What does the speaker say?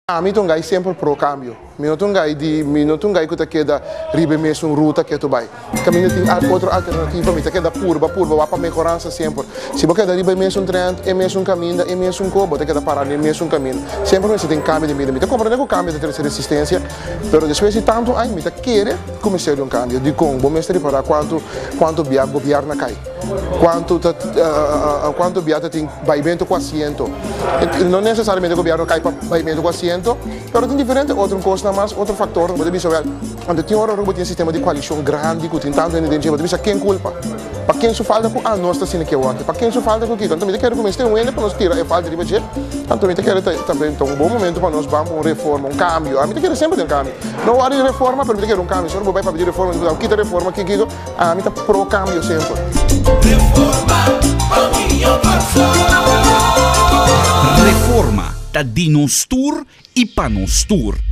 Ami ta un gai semper pro kambio. Mi no ta un gai di, mi no ta un gai ku ta keda riba e mesun ruta ketu bai. Kaminda tin otro alternativa mi ta keda purba, purba wak pa mehoransa semper. Si bo keda riba e mesun trend, e mesun kaminda, e mesun ko, bo ta keda para den e mesun kaminda. Semper mester tin kambio den bida. Mi ta komprende ku kambio ta trese resistensia, pero despues di tantu aña mi ta kere ku mester di un kambio. Dikon? Bo mester ripará kuantu kuantu bia gobièrnu a kai. Kuantu ta kuantu bia ta tin baimentu ku asiento. No nesesariamente gobièrnu kai pa baimentu ku asiento, pero tin diferente otro kosnan mas, otro faktornan. Bo ta bisa wèl, anto tin ora bo tin sistema di koalishon grandi ku tin tantu hende den dje, bo ta bisa ken kulpa? Pa ken su falta ku anos ta asina ke awor aki? Pa ken su falta ku kiko? Anto mi ta kere ku mester un hende pa nos tira e falta riba dje. Anto mi ta kere ta ta un bon momento pa nos ban pa un reforma, un kambio. Ami ta kere semper den kambio. No wòrdu di reforma, pero mi ta kere un kambio. Si ora bo bai papia di reforma, bo ta kita reforma, ki kiko? Ami ta pro kambio semper. Reforma pa mihó Kòrsou. Reforma ta di nos tur i pa nos tur.